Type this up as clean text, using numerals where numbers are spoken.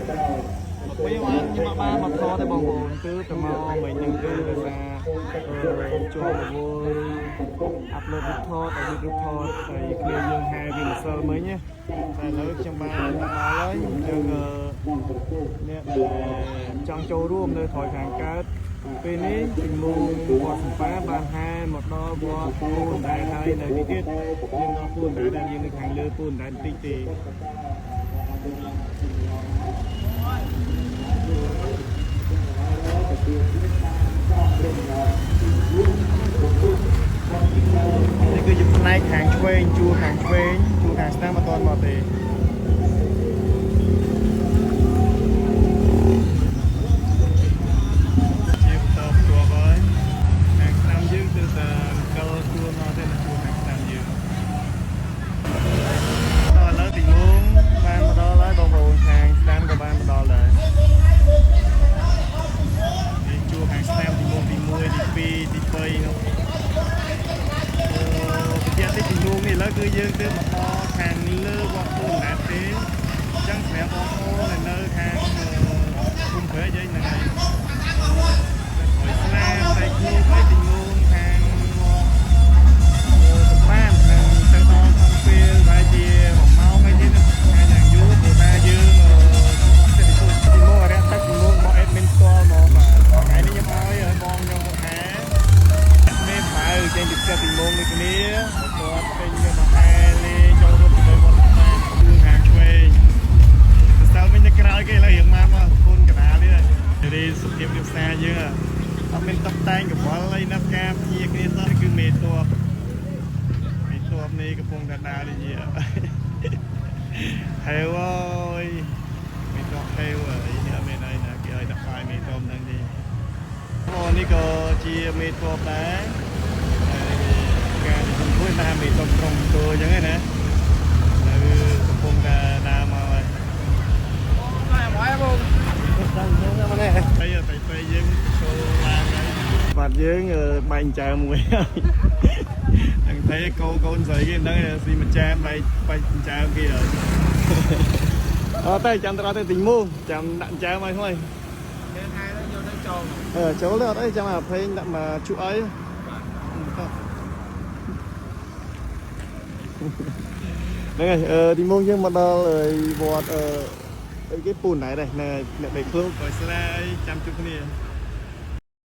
មកវិញបានខ្ញុំមកបានមកថតទេបងប្អូនគឺទៅមកមិញហ្នឹងគឺដោយសារជាប់រវល់ upload រូបថតឲ្យរូបថតហើយគ្នាយើងហែពីម្សិលមិញណាតែឥឡូវខ្ញុំបានមកដល់ហើយអញ្ចឹងអ្នកដែលចង់ចូលរួមនៅថយខាងកើតពេលនេះពីមូវត្តសំប៉ាបានហែមកដល់វត្តពូនដែរហើយនៅនេះទៀតយើងដល់ពូនដែរដែលយើងនៅខាងលើពូនដែរបន្តិចទេ នេះគឺជាផ្នែកខាងឆ្វេងជួរខាងឆ្វេងជួរខាងស្ដាំអត់ទាន់មកទេជាបន្តបន្ទាប់ហើយខាងស្ដាំយើងគឺតែកលជួរមកទេណាជួរខាងស្ដាំយើងដល់ឥឡូវទីងងបានមកដល់ហើយបងប្អូនខាងស្ដាំក៏បានមកដល់ដែរនេះជួរខាងស្ដាំទី1ទី1ទី2ទី3នោះ អូបញ្ជាក់តិចពីងងនេះឥឡូវគឺយើងទៅមកដល់ខាងលើវត្តពូណែតទេអញ្ចឹងសម្រាប់បងប្អូនដែលនៅខាងភូមិព្រែកយើងហ្នឹងហើយអយស្លាតែគ្រូទៅទីងងខាងវត្តសំបាននឹងទៅដល់ក្នុងពេលប្រហែលជា1ម៉ោងអីទេណាហើយយ៉ាងយូរព្រោះថាយើងអត់ចិត្តទីទីមកអរិយទឹកទីមកមក admin ផ្ទាល់ហ្មងបាទថ្ងៃនេះខ្ញុំឲ្យបងខ្ញុំគាត់ថា មេម៉ៅចេញពីផ្ទះពីមុងដូចគ្នាគាត់ពេញយកមកហែលេងចូលរួមជាមួយវត្តបានគឺខាងឆ្វេងសរសើរវិញនៅក្រោយគេឥឡូវរៀងមកមកគុណកដាលនេះរីសុភាពរៀបសារយើងអត់មានតុបតែងកវលអីណាស់ការភ្ញាគ្នាសោះគឺមេតបមេតបនេះកំពុងតែដើរនេះជាហេវអើយមេតបហេវអីនេះអត់មានអីណាគេឲ្យដាក់បាយមេតបហ្នឹងទេអូនេះក៏ជាមេតបដែរ ការនិយាយមួយតាមមេតុកក្រុងអង្គរអញ្ចឹងណានៅកំពុងតែដើរមកហើយ ម៉ែបង ដល់យើងមកនេះហើយតែពេលយើងចូលឡើងហើយបាទយើងបែកចើមួយហើយហ្នឹងតែកូនកូនស្រីគេហ្នឹងស៊ីមួយចាមបែកបែកចើគេហើយអត់តែចាំត្រង់ទៅទីមូចាំដាក់ចើមឲ្យហើយ គេហែទៅយកទៅចូល អឺចូលទៅអត់អីចាំអាភេងដាក់មកជក់អីហ្នឹងហើយអឺទីមកយើងមកដល់វត្តអឺអីគេពូនដែរដែរនៅអ្នកបេឃ្លោកក៏ស្រាយចាំជួបគ្នា។